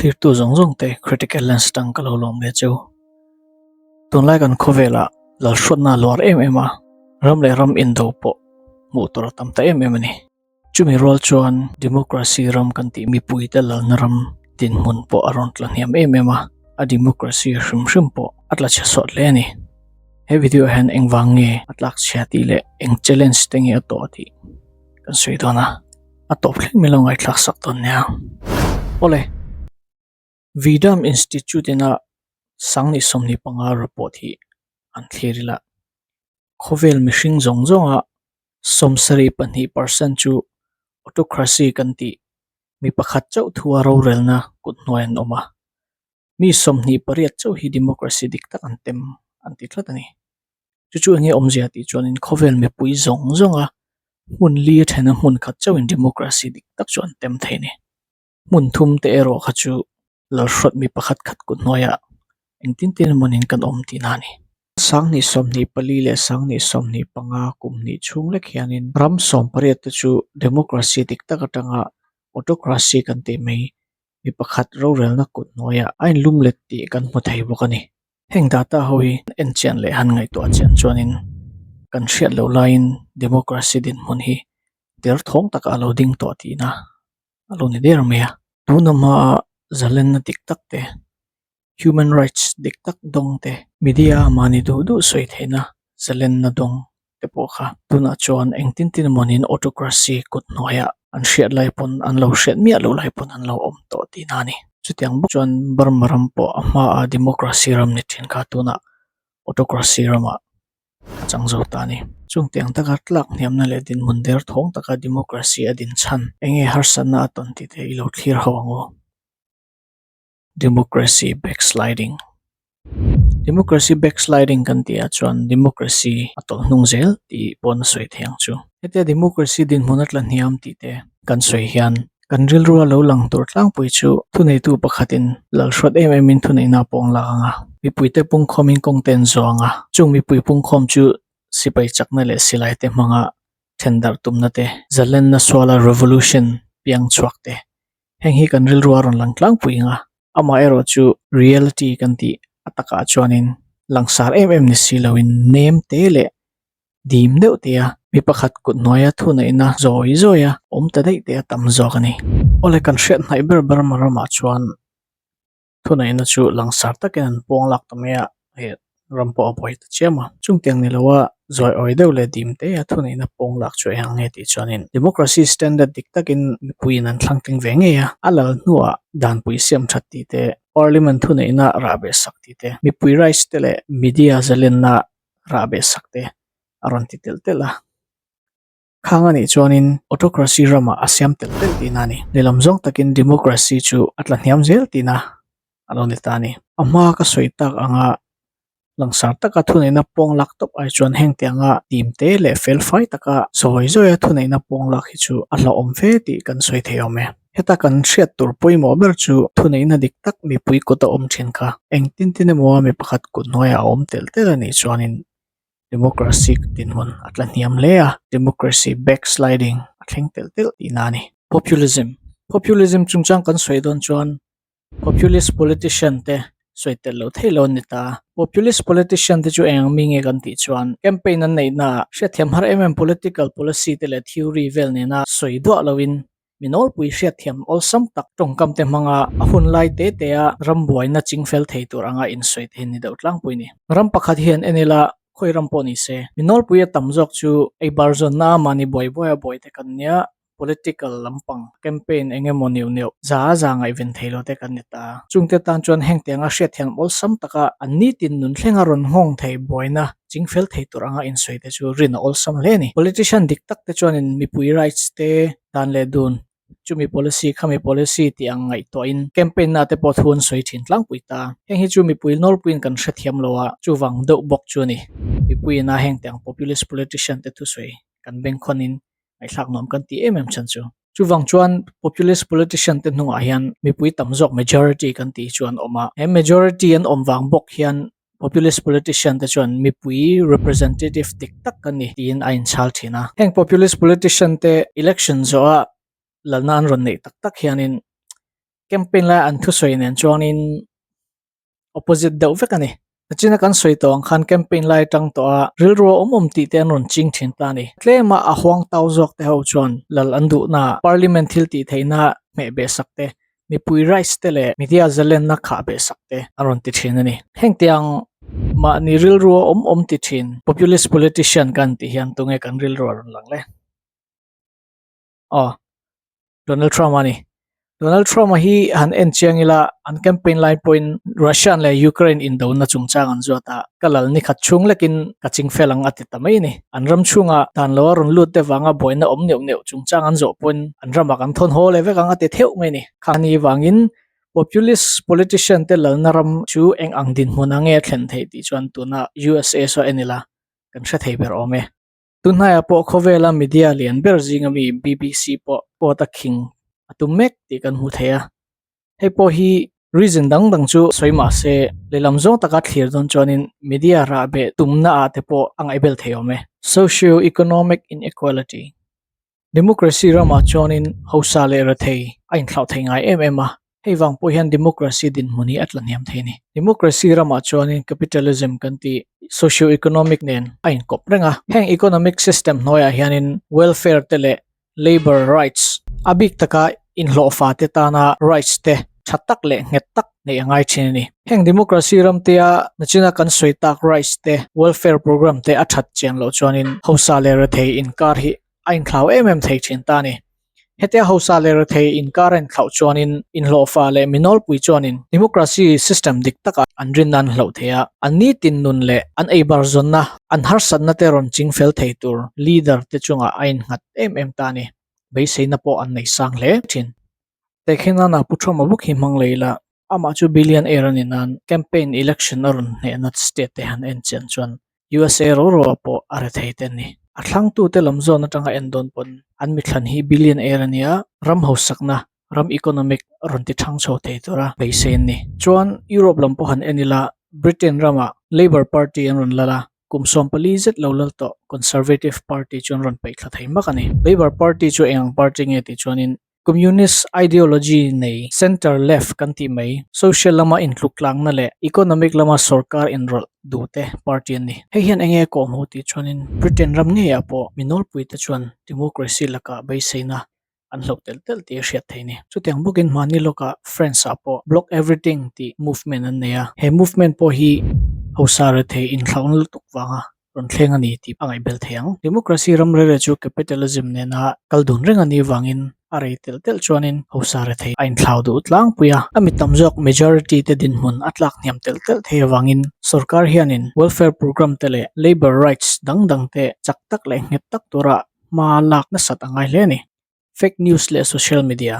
Thlirtu zawng zawng te critical lens tang ka lo lawm ve cheu. Tunlai kan khawvelah lalhruatna a luar em em a, ram leh ram indo pawh hmuh tur a tam ta em em a ni. Chumi rual chuan democracy ram kan tih mipuite lalna ram dinhmun pawh a rawn tla hniam em em a, a democracy hrim hrim pawh a tla chhe sawt hle a ni. He video ah hian engvang nge a tlak chhia tih leh eng challenge te nge a tawh tih kan sawi dawn a, a tawp thleng min lo ngaihthlak sak dawn nia. Awle, Vidam Institute ina Sangni 25 report hi an thlir ila, khawvel mihring zawng zawnga 72% chu autocracy kan tih mi pakhat chauh thua rorelna kut hnuai an awm a, mi 28 chauh hi democracy dik tak an tem an ti tlat a ni. Chu chu enge awmzia tih chuanin khawvel mipui zawng zawnga hmun li a thena hmun khat chauhin democracy dik tak chu an tem thei a ni. Hmun thum te erawh kha chu lalhrawt mi pakhat khat kut hnuaiah engtin tin emawnin kan awm tihna a ni. 2024 leh 2025 kum hnih chhung lek hianin ram 18 te chu democracy dik tak atanga autocracy kan tih mai mi pakhat rorelna kut hnuaiah a inlum let tih kan hmu thei bawk a ni. Heng data ho hi en chian leh han ngaihtuah chian chuanin kan hriat loh laiin democracy dinhmun hi derthawng takah a lo ding tawh tihna a lo ni der mai a. Tuna hmaa zalenna dik tak te, human rights dik tak dawng te, media mahni duh duh sawi theihna zalenna dawng te pawh kha tunah chuan engtin tin emawnin autocracy kut hnuaiah an hriat lai pawn an lo hriat miah loh lai pawn an lo awm tawh tihna a ni. Chutiang bawk chuan Burma ram pawh a hmaa democracy ram ni thin kha tunah autocracy ramah a chang zo ta a ni. Chungtiang taka tlak hniamna leh dinhmun der thawng taka democracy a din chhan enge harsatna a tawn tih te i lo thlir ho ang u. Democracy backsliding Democracy backsliding kan tih ah chuan democracy a tawlh hnung zel tih pawn a sawi thei ang chu. Hetia democracy dinhmun a tla hniam tih te kan sawi hian kan rilrua lo lang tur tlangpui chu thuneitu pakhatin lalhrawt em emin thuneihna a pawng lak ang a, mipuite pungkhawmin kawng te an zawng a, chung mipui pungkhawm chu sipai chakna leh silai te hmanga then darh tumna te, zalenna suala revolution piang chhuak te Heng hi kan rilru a rawn lang tlangpui ang a, amaherawh chu reality kan tih a takah chuanin langsar em em ni si loin nem te leh dim deuh te a mi pakhat kut hnuaia thuneihna zawi zawi a awm ta daih te a tam zawk a ni. Awle kan hriat hnaih ber ber ramah chuan Thuneihna chu langsar takin an puang lak ta mai a, hei ram pawh a buai ta chiam a. Chungtiang ni loa zawi awi deuh leh dim te a thuneihna puang lak chu eng ang nge tih chuanin democracy standard dik takin mipuiin an thlang tling ve ngei a, a lal hnuah danpui siam that tih te, parliament thuneihna rah beh sak tih te, mipui rights te leh media zalenna rah beh sak te a rawn ti telh telh a. Khang a nih chuanin autocracy ramah a siam telh telh tihna a ni. Lehlam zawng takin democracy chu a tla hniam zel tihna a lo ni ta a ni. A hma ka sawi tak anga langsar taka thuneihna pawng lak tawp ai chuan heng te anga tim te leh fel fai taka zawi zawia thuneihna pawng lak hi chu a hlauhawm fe tih kan sawi thei awm e. Heta kan hriat tur pawimawh ber chu thuneihna dik tak mipui kut a awm thin kha. Engtin tin emaw mi pakhat kut hnuaiah a awm telh telh a nih chuanin Democracy dinhmun a tla hniam hle a, democracy backsliding a thleng telh telh tihna a ni. Populism Populism chungchang kan sawi dawn chuan populist politician te sawi telh loh theih lo an ni ta. Populist politician te chu eng ang mi nge kan tih chuan campaign an neihnaah hriatthiam har em em political policy te leh theory vel nena sawi duah loin Mi nawlpui hriatthiam awlsam tak tawngkam te hmanga a hun lai te te a ram buaina ching fel thei tur anga insawi te hi ni deuh tlangpui ni. Ram pakhat hian en ila khawi ram pawh ni se, mi nawlpui a tam zawk chu ei bar zawnna a mahni buai buai a buai te kan nia, political lampang campaign eng emaw neuh neuh za a za ngaihven thei lo te kan ni ta. Chungte tan chuan heng tianga hriatthiam awlsam taka an nitin nun thlenga rawn nghawng thei buaina ching fel thei tur anga insawi te chu rin a awlsam hle a ni. Politician dik tak te chuanin mipui rights te Dan leh dun, chumi policy khami policy tih ang ngaihtuahin campaign na te pawh thu an sawi thin tlangpui ta. Heng hi chu mipui nawlpuiin kan hrethiam lo a, chuvang deuh bawk chu a ni. Mipuiin a heng te ang populist politician te thusawi kan bengkhawnin ngaihthlak nuam kan tih em em chhan chu. Chuvang chuan populist politician te hnungah hian mipui tam zawk majority kan tih hi chu an awm a. He majority an awm vang bawk hian Populist politician te chuan mipui representative dik tak ka ni tiin a inchhal thin a. Heng populist politician te election zawha lalna an rawn neih tak tak hianin Campaign laia an thusawi nen chuanin opposite deuh vek a ni. Nachina kan sawi tawh ang khan campaign lai atang tawh a rilru a awm awm tih te an rawn ching thin ta a ni. Tlema a huang tau zawk te ho chuan lal an duhna parliament thil tih theihna hmeh beh sak te, mipui rights te leh media zalenna khah beh sak te an rawn ti thin a ni. Heng tiang mahni rilru a awm awm ti thin populist politician kan tih hian tunge kan rilru a rawn lang le? Aw, Donald Trump a ni. Donald Trump a hi han en chiang ila an campaign lai pawhin Russian leh Ukraine indona chungchang an zuat a, ka lal ni khat chhung lekin ka ching fel ang a ti ta mai a ni. An ram chhunga dan lo a rawn lut te vanga buaina awm neuh neuh chungchang an zawh pawhin an ramah kan thawn haw leh vek ang a ti theuh mai a ni. Khani vangin populist politician te lalna ram chu eng ang dinhmun ang nge a thlen theih tih chuan tuna USA saw en ila kan hre thei ber awm e. Tunhnaiah pawh khawvela media lian ber zinga mi BBC pawh court a khing a tum mek tih kan hmu thei a. Hei pawh hi reason dang dang chu sawi mah se lehlam zawng taka thlir dawn chuanin media rahbeh tumna ah te pawh a ngaihbel thei awm e. Socio-economic inequality Democracy ramah chuanin hausa leh rethei a inthlauh thei ngai em em a, hei vang pawh hian democracy dinhmun hi a tla hniam thei a ni. Democracy ramah chuanin capitalism kan tih socio-economic nen a inkawp reng a, heng economic system hnuaiah hianin welfare te leh labour rights a bik taka inhlawhfa te tana rights te tha tak leh nghet tak neih a ngai thin a ni. Heng democracy ramtea nachina kan sawi tak rights te welfare program te a that chian loh chuanin hausa leh rethei inkar hi a inthlau em em thei thin ta a ni. Hetia hausa leh rethei inkar a inthlauh chuanin inhlawhfa leh mi nawlpui chuanin democracy system dik takah an rinna an hloh thei a, an nitin nun leh an eibar zawnna, an harsatna te rawn ching fel thei tur leader te chungah a innghat em em ta a ni. Beiseina pawh an nei sang hle thin. Tehkhinana Pu Trump-a bawk hi hmang leh ila, amah chu billionaire a ni nan campaign election a rawn hnehna state te han en chian chuan USA ro ro ah pawh a rethei te a ni. A thlangtute lam zawn atanga en dawn pawn an mithlan hi billionaire a nia, ram hausakna, ram economic rawn ti thang chho thei tura beisei an ni. Chuan Europe lam pawh han en ila, Britain ramah Labour Party an rawn lal a, Kum 14 zet lo lal tawh Conservative Party chu an rawn peih thla thei mak a ni. Labour Party chu eng ang party nge tih chuanin Communist ideology nei centre left kan tih mai, social lama intluktlangna leh economic lama sorkar inrawlh duhte party an ni. Hei hian eng nge kawhhmuh tih chuanin Britain ram ngeiah pawh mi nawlpuite chuan democracy lakah beiseina an hlauh telh telh tih a hriat theih a ni. Chutiang bawkin mahni lawkah France ah pawh Block Everything tih movement an nei a, he movement pawh hi hausa rethei inthlauhna lutuk vanga rawn thleng a ni tih a ngaihbel thei ang. Democracy ram rere chu capitalism nena kal dun reng a nih vangin a rei telh telh chuanin hausa rethei a inthlau duh tlangpui a, a mi tam zawk majority te dinhmun a tlak hniam telh telh thei avangin sorkar hianin welfare program te leh labour rights dang dang te chak tak leh nghet tak tura hma lak nasat a ngai hle a ni. Fake news leh social media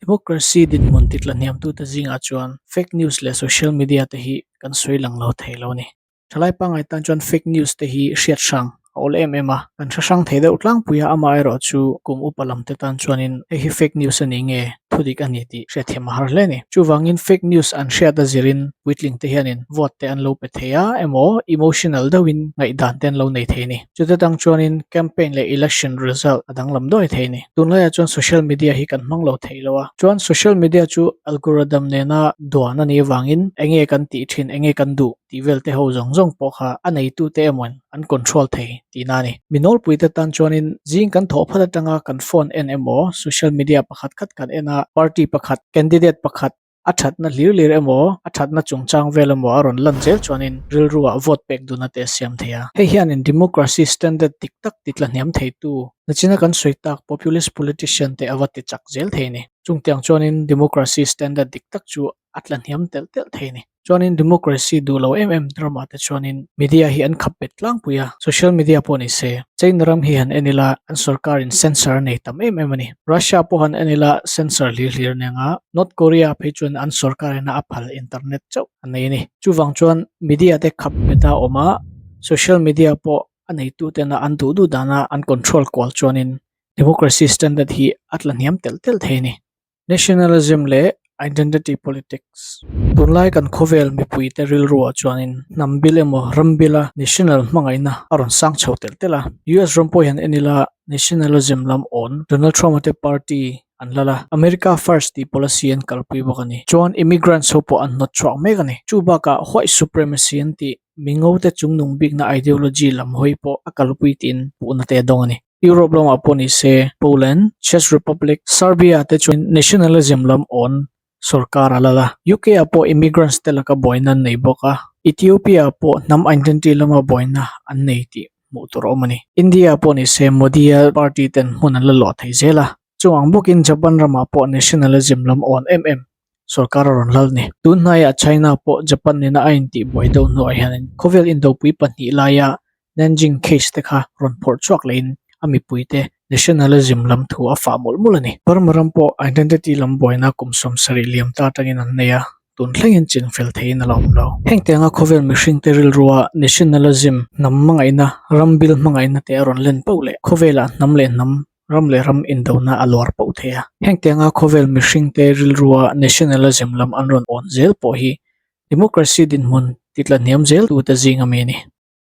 Democracy dinhmun titla hniamtute zingah chuan fake news leh social media te hi kan sawi lang lo thei lo a ni. Thalai pangngai tan chuan fake news te hi hriat hrang a awl em em a, kan hre hrang thei deuh tlangpui a, amaherawh chu kum upa lam te tan chuanin hei hi fake news a ni nge thudik a ni tih hriatthiam a har hle a ni. Chuvangin fake news an hriat a zirin puitling te hianin vote te an lo pe thei a emaw emotional deuhin ngaihdan te an lo nei thei a ni. Chute tang chuanin campaign leh election result a danglam duai thei a ni. Tunlaiah chuan social media hi kan hmang lo thei lo a, chuan social media chu algorithm nena duan a nih avangin enge kan tih thin, enge kan duh tih vel te ho zawng zawng pawh kha a neitute emaw an control thei tihna a ni. Mi nawlpuite tan chuanin zing kan thawh phat atanga kan phone en emaw social media pakhat khat kan en a, party pakhat, candidate pakhat, A thatna hlir hlir emaw, a thatna chungchang vel emaw a rawn lan zel chuanin rilruah vote pek duna te a siam thei a. Hei hianin democracy standard dik tak ti tla hniam theitu, nachina kan sawi tak populist politician te a va ti chak zel thei a ni. Chungtiang chuanin democracy standard dik tak chu a tla hniam telh telh thei a ni. Chuanin democracy duh lo em em ramah te chuanin media hi an khap bet tlangpui a, social media pawh ni se. China ram hi han en ila an sorkarin censor a nei tam em em a ni. Russia pawh han en ila censor hlir hlir a nia, North Korea phei chuan an sorkarin a phal internet chauh a nei a ni. Chuvang chuan media te khap bet a awm a, social media pawh a neitutena an duh duh dana an control kual chuanin democracy standard hi a tla hniam telh telh thei a ni. Nationalism leh Identity Politics Tunlai kan khawvel mipuite rilruah chuanin hnam bil emaw ram bila national hmangaihna a rawn sang chho telh telh a. US ram pawh hian en ila nationalism lam awn Donald Trump-a te party. an lal a, America First tih policy an kalpui bawk a ni. Chuan immigrants ho pawh an hnawt chhuak mek a ni. Chu bakah white supremacy an tih mingo te chungnung bikna ideology lam hawi pawh a kalpui tiin puhna te a dawng a ni. Europe lamah pawh ni se Poland, Czech Republic, Serbia te chuan nationalism lam awn sorkar a lal a. UK ah pawh immigrants te laka buaina an nei bawk a, Ethiopia ah pawh hnam identity lama buaina an nei tih hmuh tur a awm a ni. India ah pawh ni se Modi-a party ten hmun an la luah thei zel a. Chung ang bawkin Japan ramah pawh nationalism lam awn em em sorkar a rawn lal ni. Tun hnaiah China pawh Japan nena a intihbuai deuh hnuah hianin khawvel indopui pahnih laia Nanjing case te kha rawn phawrh chhuak lehin a mipuite nationalism lam thu a fah mawlh mawlh a ni. Burma ram pawh identity lam buaina kum 70 liam ta atangin an nei a, tun thlengin chin fel theiin a la awm lo. Heng tianga khawvel mihringte rilrua nationalism, hnam hmangaihna, ram bil hmangaihna te a rawn len poh leh khawvelah hnam leh hnam, ram leh ram indona a luar poh thei a. Heng tianga khawvel mihringte rilrua nationalism lam an rawn awn zel pawh hi democracy dinhmun titla hniam zel tute zing ami a ni.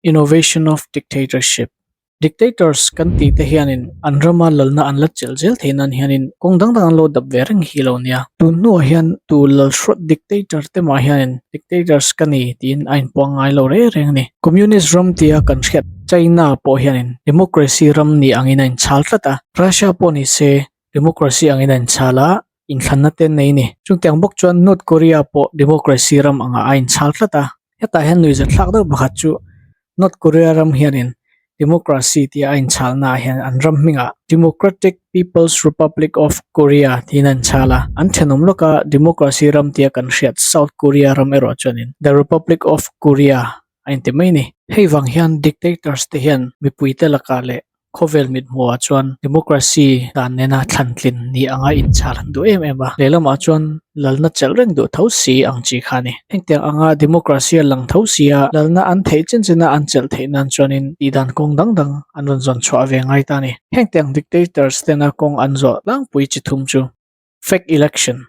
Innovation of Dictatorship, Dictators kan tih te hianin an rama lalna an la chelh zel theih nan hianin kawng dang dang an lo dap ve reng hi lo nia. Tun hnuah hian tu lalhrawt dictator te mah hianin dictators ka ni tiin a inpuang ngai lo reng reng a ni. Communist ram tia kan hriat China pawh hianin democracy ram ni angin a inchhal tlat a, Russia pawh ni se democracy angin a inchhal a, inthlanna te nei ni. Chungtiang bawk chuan North Korea pawh democracy ram angah a inchhal tlat a. Hetah hian nuihzat thlak deuh pakhat chu North Korea ram hianin democracy tia a inchhalna ah hian an ram hmingah Democratic People's Republic of Korea tiin a inchhal a. An thenawm lawka democracy ram tia kan hriat South Korea ram erawh chuanin The Republic of Korea a inti mai a ni. Hei vang hian dictators te hian mipuite lakah leh Khawvel mithmuhah chuan democracy dan nena thlantlin ni anga inchhal an duh em em a, lehlamah chuan lalna chelh reng duh tho si ang chi kha a ni. Hengtiang anga democracy a lang tho si a, lalna an theih chin china an chelh theih nan chuanin tihdan kawng dang dang an rawn zawn chhuah ve ngai ta a ni. Hengtiang dictators tena kawng an zawh tlangpui chi thum chu fake election,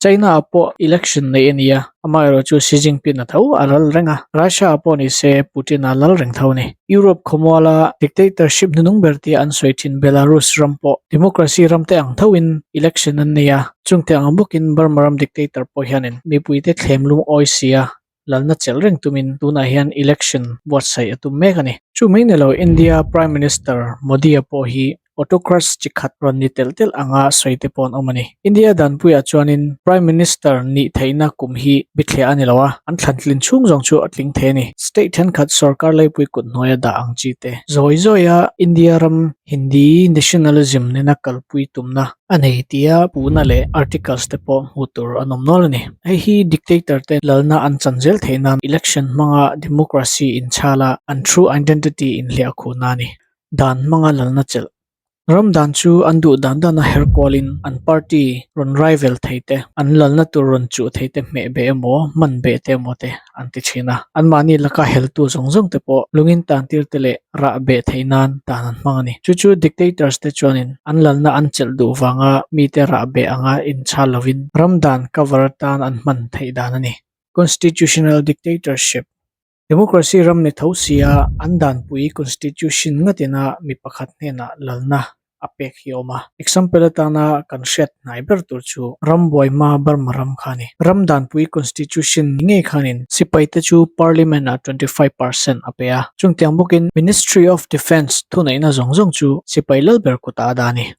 China ah pawh election neih a ni a, amaherawh chu Xi Jinping a tho a ral reng a, Russia ah pawh ni se Putin a lal reng tho a ni. Europe khawmuala dictatorship hnunung ber tia an sawi thin Belarus ram pawh democracy ram te ang thoin election an nei a, chungte ang bawkin Burma ram dictator pawh hianin mipuite thlem lungawi si a lalna chelh reng tumin tunah hian election buatsaih a tum mek a ni. Chu mai ni lo India Prime Minister Modi-a pawh hi autocrats chi khat rawn ni telh telh anga sawi te pawh an awm a ni. India danpuiah chuanin Prime Minister nih theihna kum hi bithliah a ni lo a, an thlantlin chhung zawng chu a tling thei a ni. State thenkhat sorkar leipui kut hnuaia dah ang chi te zawi zawia India ram Hindi nationalism nena kalpui tumna a nei tia puhna leh articles te pawh hmuh tur an awm nual a ni. Hei hi dictator te lalna an chan zel theih nan election hmanga democracy inchhal a an true identity inhliah khuhna a ni. Dan hmanga lalna chelh Ram dan chu an duh dan dan a her kualin an party rawn rival thei te, an lalna tur rawn chuh thei te hmeh beh emaw, hman beh te emaw te an ti thin a. Anmahni laka heltu zawng zawng te pawh lungin tan tir te leh rah beh theih nan dan an hmang a ni. Chu chu dictators te chuanin an lalna an chelh duh vanga mite rah beh anga inchhal lovin ram dan cover atan an hman theih dan a ni. Constitutional dictatorship. Democracy ram ni tho sia an danpui constitution ngatina mi pakhat hnenah lalna a pek hi a awm a. Example atana kan hriat hnai ber tur chu rambuai hma Burma ram kha a ni. Ram danpui constitution ni ngei khanin sipai te chu parliament ah 25% a pe a. Chungtiang bawkin Ministry of Defence thuneihna zawng zawng chu sipai lal ber kutah a dah a ni.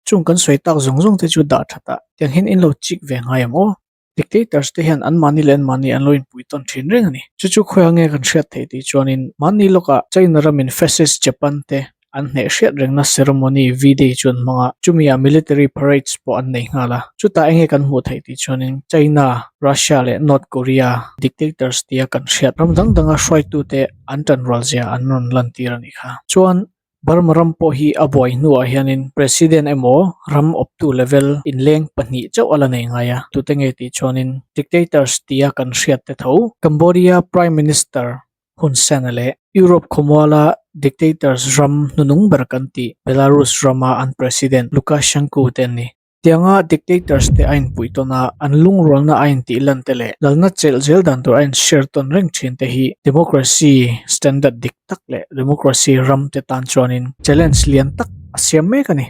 Chung kan sawi tak zawng zawng te chu dah that a, tiang hian in lo chik ve ngai ang aw. Dictators te hian an mahni leh an mahni an lo inpui tawn thin reng a ni. Chu chu khawiah nge kan hriat theih tih chuanin mahni lawkah China ramin Fascist Japan te an hneh hriat rengna ceremony V-Day chu an hmang a, chumi ah military parades pawh an nei nghal a. Chutah enge kan hmuh theih tih chuanin China, Russia leh North Korea dictators tia kan hriat ram dang danga hruaitute an tanrual zia an rawn lantir a nih kha. Chuan Burma ram pawh hi a buai hnuah hianin President emaw ram awptu level inleng pahnih chauh a la nei ngai a, tute nge tih chuanin dictators tia kan hriat te tho Cambodia Prime Minister Hun Sen-a leh Europe khawmuala dictators ram hnunung ber kan tih Belarus rama an President Lukashenko te an ni. Tianga dictators te a inpuih tawn a, an lungrualna a intih lan te leh lalna chelh zel dan tur a inshare tawn reng thin te hi democracy standard dik tak leh democracy ram te tan chuanin challenge lian tak a siam mek a ni.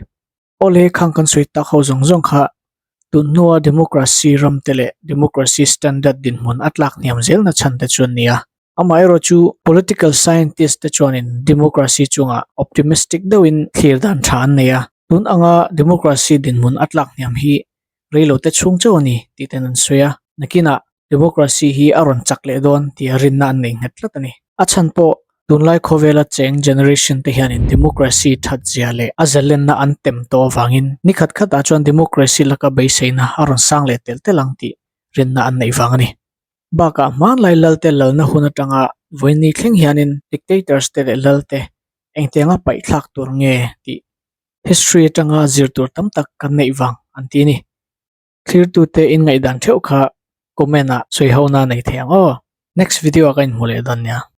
Awle khang kan sawi tak ho zawng zawng kha tun hnua democracy ram te leh democracy standard dinhmun a tlak hniam zelna chhan te chu an ni a. Amaherawhchu political scientist te chuanin democracy chungah optimistic deuhin thlir dan tha an nei a. Tun anga democracy dinhmun a tlak hniam hi reilo te chhung chauh a ni tih ten an sawi a. Nakinah democracy hi a rawn chak leh dawn tia rinna an nei nghet tlat a ni. A chhan pawh tunlai khawvela cheng generation te hianin democracy that zia leh a zalenna an tem tawh avangin ni khat khatah chuan democracy laka beiseina a rawn sang leh telh telh ang tih rinna an neih vang a ni. Bakah hmanlai lalte lalna hun atanga vawiin ni thleng hianin dictators te leh lalte engtianga paihthlak tur nge tih history atanga zir tur tam tak kan neih vang an ti a ni. Thirtute in ngaihdan theuh kha comment ah sawi ho na nei thei ang aw. Next video ah ka inhmu leh dawn nia.